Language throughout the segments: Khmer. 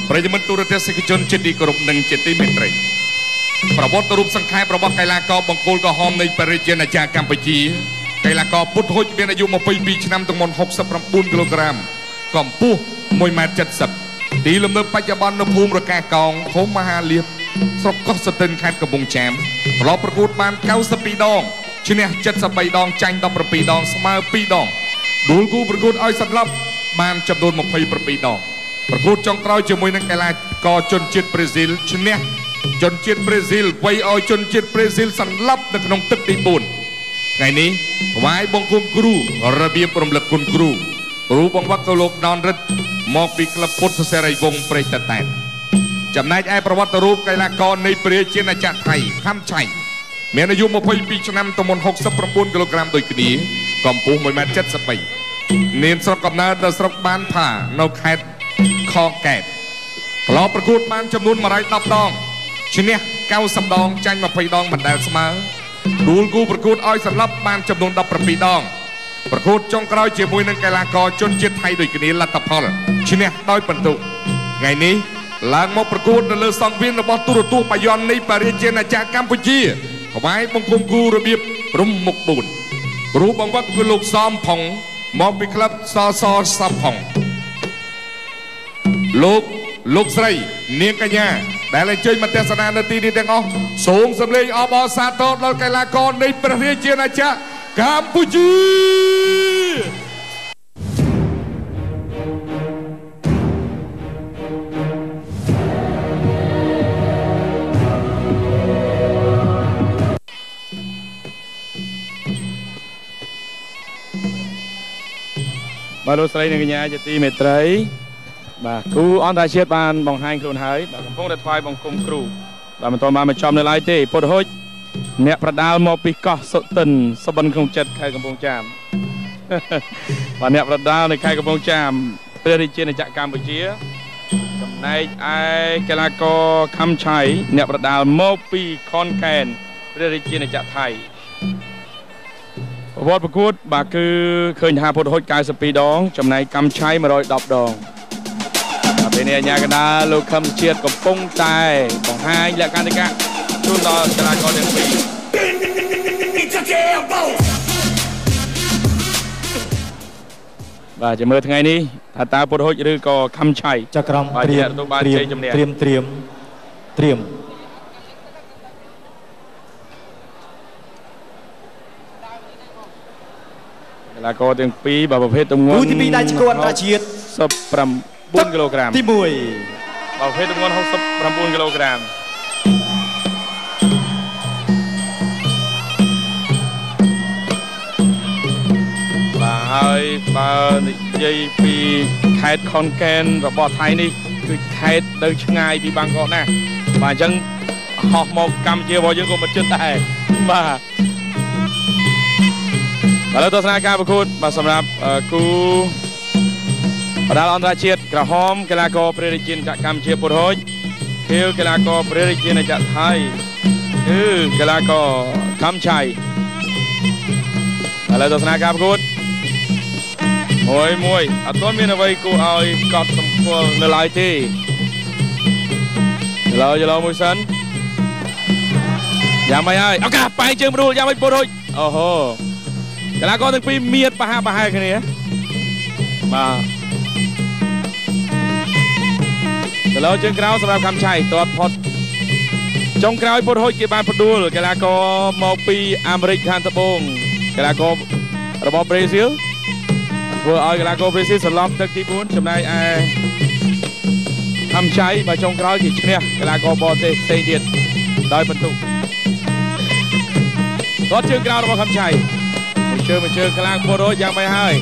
ប្រិយមិត្តទូរទស្សនិកជនជាទីគោរពនិងជាទីមេត្រីប្រវត្តិរូបសង្ខេបរបស់កីឡាករបង្គោលក្រហមនៃព្រះរាជាណាចក្រកម្ពុជាកីឡាករពុទ្ធហុចមានអាយុ22ឆ្នាំទម្ងន់69គីឡូក្រាមកម្ពស់1.70ម៉ែត្រទីលំនៅបច្ចុប្បន្ននៅភូមិរកាកងឃុំមហាលៀបស្រុកកោះសតិនខេត្តកំពង់ចាមធ្លាប់ប្រកួតបាន92ដងឈ្នះ73ដងចាញ់17ដងស្មើ2ដងដួលគូប្រកួតឲ្យសន្លប់បានចំនួន27ដងប្រកួតចុងក្រោយជាមួយនឹងកីឡាករជនជាតិប្រេស៊ីលឈ្នះជនជាតិប្រេស៊ីលវៃឲ្យជនជាតិប្រេស៊ីលសន្លប់នៅក្នុងទឹកទី4ថ្ងៃនេះថ្វាយបង្គំគ្រូរបៀបរំលឹកគុណគ្រូគ្រូបង្វឹកក៏លោកដនរិទ្ធមកពីក្លឹបពុទ្ធសេរីវង្សព្រៃតតែតចំណែកឯប្រវត្តិរូបកីឡាករនៃព្រះរាជាណាចក្រថៃខាំឆៃមានអាយុ22ឆ្នាំទម្ងន់69គីឡូក្រាមដូចគ្នាកម្ពស់1.73ម៉ែត្រមានស្រុកកំណើតនៅស្រុកបានផានៅខេត្តខកែបធ្លាប់ប្រកួតបានចំនួន110ដងឈ្នះ90ដងចាញ់20ដងមិនដែលស្មើដួលគូប្រកួតឲ្យសន្លប់បានចំនួន17ដងប្រកួតចុងក្រោយជាមួយនឹងកីឡាករជនជាតិថៃដូចគ្នាលទ្ធផលឈ្នះដោយពិន្ទុថ្ងៃនេះឡើងមកប្រកួតនៅលើសង្វៀនរបស់ទូរទស្សន៍បាយ័ននៃព្រះរាជាណាចក្រកម្ពុជាថ្វាយបង្គំគ្រូរបៀបរំមុខ4គ្រូបង្វឹកគឺលោកសំផុងមកពីក្លឹបសសសំផុងលោកស្រីនាងកញ្ញាដែលអញ្ជើញមកទស្សនានៅទីនេះទាំងអស់សូមសម្លេងអបអរសាទរដល់កីឡាករនៃព្រះរាជាណាចក្រកម្ពុជាបាទលោកស្រីនិងកញ្ញាជាទីមេត្រីបាទគ្រូអន្តរជាតិបានបង្ហាញខ្លួនហើយបាទកំពុងតែថ្វាយបង្គំគ្រូបាទមិនទាន់បានបញ្ចប់នៅឡើយទេពុទ្ធហុចអ្នកប្រដាល់មកពីកោះសុទិនសុបិនក្នុងចិត្តខេត្តកំពង់ចាមបាទអ្នកប្រដាល់នៅខេត្តកំពង់ចាមព្រះរាជាណាចក្រកម្ពុជាចំណែកឯកីឡាករខំឆៃអ្នកប្រដាល់មកពីខនកែនព្រះរាជាណាចក្រថៃប្រវត្តិប្រកួតបាទគឺឃើញថាពុទ្ធហុច92ដងចំណែកកំឆៃ110ដងពេលនេះអាជ្ញាកណ្ដាលលោកខឹមជាតិកំពុងតែបង្ហាញលក្ខន្តិកៈជូនដល់កីឡាករទាំងពីរបាទចាំមើលថ្ងៃនេះថាតើពុទ្ធហុចឬក៏ខំឆៃចក្រមត្រៀមត្រៀមត្រៀមត្រៀមកីឡាករទាំងពីរបាទប្រភេទទម្ងន់គូទី2ដៃឆ្កួតអន្តរជាតិ19គីឡូក្រាមទី1ប្រភេទទម្ងន់69គីឡូក្រាមបាទហើយបើនិយាយពីខេត្តខនកែនរបស់ថៃនេះគឺខេត្តទៅឆ្ងាយពីបាងកកណាស់បាទអញ្ចឹងហោះមកកម្ពុជារបស់យើងក៏មិនជិតដែរបាទឥឡូវទស្សនាការប្រកួតបាទសម្រាប់គូប្រដាល់អន្តរជាតិក្រហមកីឡាករព្រះរាជាណាចក្រកម្ពុជាពុទ្ធហុចខៀវកីឡាករព្រះរាជាណាចក្រថៃគឺកីឡាករខំឆៃឥឡូវទស្សនាការប្រកួតមួយមួយអត់ទាន់មានអ្វីគួរឲ្យកត់សម្គាល់នៅឡើយទេឥឡូវយល់មួយសិនយ៉ាងម៉េចហើយឱកាសបែកជើងព្រួលយ៉ាងម៉េចពុទ្ធហុចអូហូកីឡាករទាំងពីរមានប្រហាក់ប្រហែលគ្នាបាទទៅលើជើងក្រោយសម្រាប់ខំឆៃទាត់ផុតចុងក្រោយពុទ្ធហុចគេបានផ្ដួលកីឡាករមកពីអាមេរិកខាងត្បូងកីឡាកររបស់ប្រេស៊ីលធ្វើឲ្យកីឡាករប្រេស៊ីលសន្លប់ទឹកទី4ចំណែកឯខំឆៃបើចុងក្រោយគេឈ្នះកីឡាករបរទេសផ្សេងទៀតដោយពិន្ទុទាត់ជើងក្រោយរបស់ខំឆៃមួយជើងមួយជើងខ្លាំងពុទ្ធហុចយ៉ាងម៉េចហើយ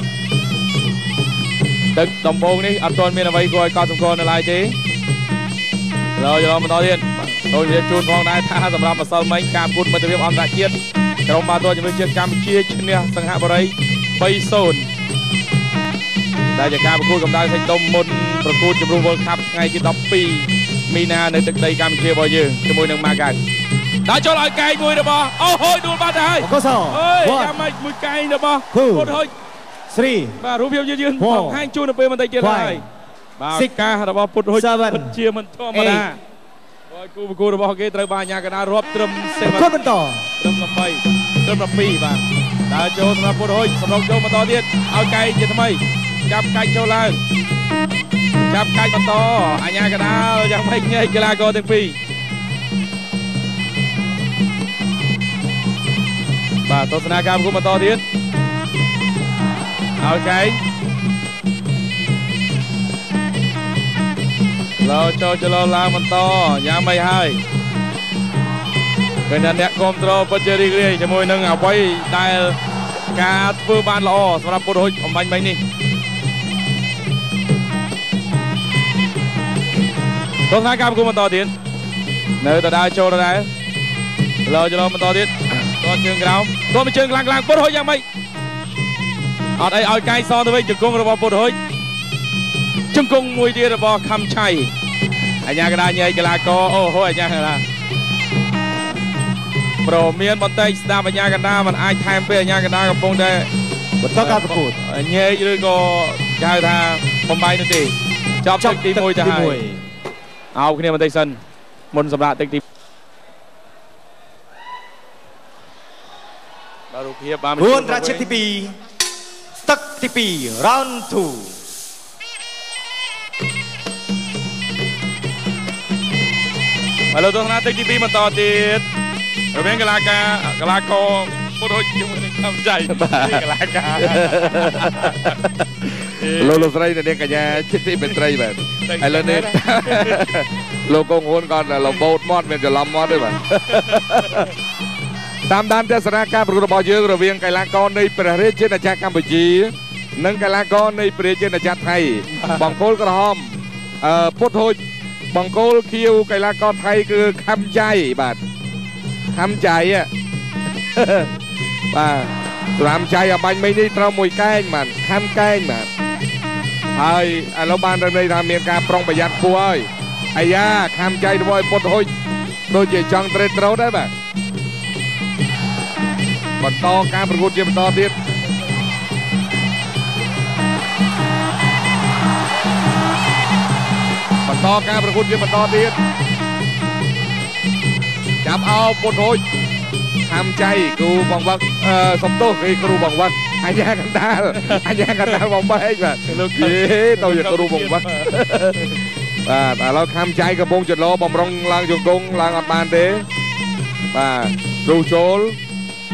ទឹកដំបូងនេះអត់ទាន់មានអ្វីគួរឲ្យកត់សម្គាល់នៅឡើយទេឡើយយល់បន្តទៀតសូមជម្រាបជូនផងដែរថាសម្រាប់ម្សិលមិញការប្រកួតមិត្តភាពអន្តរជាតិក្រុមបាល់ទាត់ជម្រើសជាតិកម្ពុជាឈ្នះសង្ហបុរី3-0ដែលជាការប្រកួតកម្ដៅសាច់ដុំមុនប្រកួតជម្រុះ World Cup ថ្ងៃទី12មីនានៅទឹកដីកម្ពុជារបស់យើងជាមួយនឹងម៉ាកាវដល់ចូលឲ្យកែងមួយរបស់អូហូយដួលបាត់ទៅហើយអើយយ៉ាងម៉េចមួយកែងរបស់ពុទ្ធហុចបាទរូបភាពយឺនបង្ហាញជូននៅពេលបន្តិចទៀតហើយ បាទឱកាសរបស់ពុទ្ធហុចពិតជាមិនធម្មតាហើយគូប្រកួតរបស់គេត្រូវបានអាជ្ញាកណ្ដាលរាប់ត្រឹមសេវ បន្ត ត្រឹម13ត្រឹម12បាទដើរចូលសម្រាប់ពុទ្ធហុចសម្រុកចូលបន្តទៀតឲ្យកែងជាថ្មីចាប់កាច់ចូលឡើងចាប់កាច់បន្តអាជ្ញាកណ្ដាលយ៉ាងម៉េចញែកកីឡាករទាំងពីរបាទទស្សនាការប្រកួតបន្តទៀតឲ្យកែងលោចូលចលោឡើងបន្តយ៉ាងម៉េចហើយពេលអ្នកគ្រប់គ្រងពិតជារីករាយជាមួយនឹងអ្វីដែលការធ្វើបានល្អសម្រាប់ពុទ្ធហុចអំបញ្ញមិញនេះទស្សនាការប្រកួតបន្តទៀតនៅដដែលចូលដដែលលោចលោបន្តទៀតទាត់ជើងក្រោមទាត់មួយជើងខ្លាំងខ្លាំងពុទ្ធហុចយ៉ាងម៉េចអត់អីឲ្យកែងសងទៅវិញជង្គង់របស់ពុទ្ធហុចជង្គង់មួយទៀតរបស់ខំឆៃអាញាកដាញែកកីឡាករអូហូអាញាកដាប្រមានបន្តិចស្ដាប់អាញាកណ្ដាមិនអាចថែមពេលអាញាកណ្ដាកំពុងតែបន្តការប្រកួតញែកឬក៏គេហៅថាបំបីនោះទេចប់ទឹកទី1ទៅហើយអោបគ្នាបន្តិចសិនមុនសម្រាប់ទឹកទីបាទរូបភាពបាទរួនរាជទី2ទឹកទី2 round 2ឥឡូវទស្សនាទឹកទី2បន្តទៀតរវាងកីឡាករកីឡាករពុទ្ធហុចជាមួយនឹងខំចៃកីឡាការលោកស្រីនាងកញ្ញាជាទីមេត្រីបាទឥឡូវនេះលោកកងហ៊ុនគាត់របូតមាត់មានច្រឡំមាត់ទេបាទតាមដានទស្សនាការប្រកួតរបស់យើងរវាងកីឡាករនៃព្រះរាជាណាចក្រកម្ពុជានិងកីឡាករនៃព្រះរាជាណាចក្រថៃបង្គោលក្រហមពុទ្ធហុចបង្គោលខៀវកីឡាករថៃគឺខំចៃបាទខំចៃបាទត្រាំចៃអបាញ់មិញនេះត្រូវមួយកែងបាទខំកែងបាទហើយឥឡូវបានរំលែកថាមានការប្រុងប្រយ័ត្នខ្ពស់ហើយអាយ៉ាខំចៃរបស់ពុទ្ធហុចដូចជាចង់ត្រេតត្រូវដែរបាទបន្តការប្រកួតជាបន្តទៀតបន្តការប្រកួតជាបន្តទៀតចាប់អោពុទ្ធហុចខំចៃគ្រូបងវឹកសំទោសគេគ្រូបងវឹកអាញាកណ្ដាលអាញាកណ្ដាលបងបែកបាទលោកយេទៅជាគ្រូបងវឹកបាទឥឡូវខំចៃកំពុងចលោបំរុងឡើងជង្គង់ឡើងអត់បានទេបាទគ្រូចូល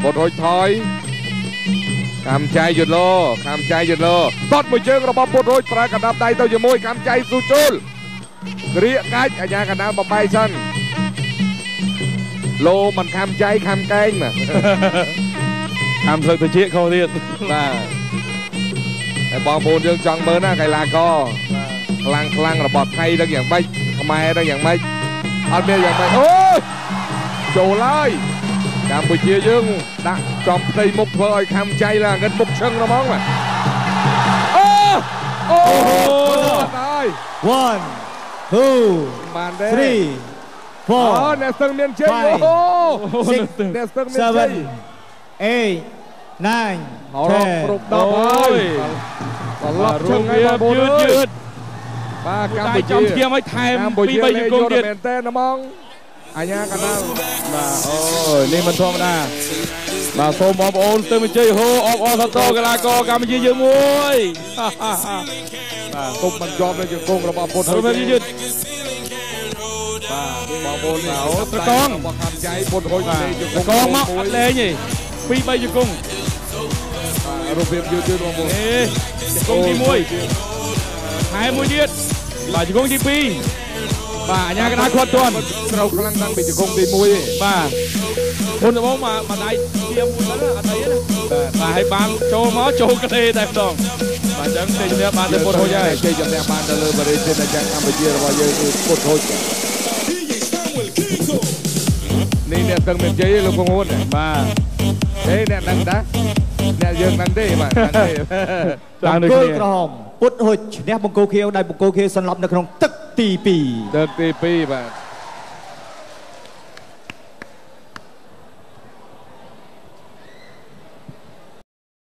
ពុទ្ធហុចថយខំចៃយលោខំចៃយលោតតមួយជើងរបស់ពុទ្ធហុចប្រើកណ្ដាប់ដៃទៅជាមួយខំចៃស៊ូចូលក្រៀកកាច់អាញាកណ្ដាលបំបែកសិនលោមិនខំចៃខំកែងបាទខំស្លឹកទៅជាខុសទៀតបាទតែបងប្អូនយើងចង់មើលណាកីឡាករខ្លាំងខ្លាំងរបស់ថៃនឹងយ៉ាងម៉េចខ្មែរនឹងយ៉ាងម៉េចអត់មានយ៉ាងម៉េចអូចូលហើយកម្ពុជាយើងដាក់ចំផ្ទៃមុខធ្វើឲ្យខំចៃឡើងងិតមុខឈឹងហ្មងបាទអូអូហើយ 1 2 បានទេ 3 4 អ្នកស្ទឹងមានជ័យអូអ្នកស្ទឹងមានជ័យ 7 8 9 10គ្រប់10ហើយត្រឡប់ជើងឲ្យបងប្អូនយឺតបាទកម្ពុជាចំធៀមឲ្យថែម2 3ជង្គង់ទៀតមែនតើហ្មងអាញាកណ្ដាលបាទអូយនេះមិនធម្មតាបាទសូមបងប្អូនស្ទឹងមានជ័យហូអបអរសាទរកីឡាករកម្ពុជាយើងមួយបាទទុំមិនជាប់នៅជង្គង់របស់ពុទ្ធហុចយឺតបាទបងប្អូននេះត្រកងរបស់ខំចៃពុទ្ធហុចលេងជង្គង់ត្រកងមកអត់លេងទេ2 3ជង្គង់បាទរូបភាពយឺតយឺតបងប្អូននេះជង្គង់ទី1ថែមមួយទៀតបាទជង្គង់ទី2បាទអាញាកណ្ដាលគាត់ទាន់ត្រូវខ្លាំងតាំងពីជង្គង់ទី1ទេបាទមុនដំបូងមកដៃធៀមមួយហ្នឹងអត់អីទេបាទហើយបានចូលមកចូលក្លេតែម្ដងបាទអញ្ចឹងជ័យជំនះបានទៅពុទ្ធហុចហើយជ័យជំនះបានទៅលើបរិយាកាសកម្ពុជារបស់យើងគឺពុទ្ធហុចនេះអ្នកទាំងមានជ័យលោកគងហ៊ុនបាទទេអ្នកដឹងតាអ្នកយើងដឹងទេបាទដឹងទេ តាមដូចគ្នា ក្រហមពុទ្ធហុចឈ្នះបង្គោលខៀវដោយបង្គោលខៀវសន្លប់នៅក្នុងទឹកទី2ទឹកទី2បាទ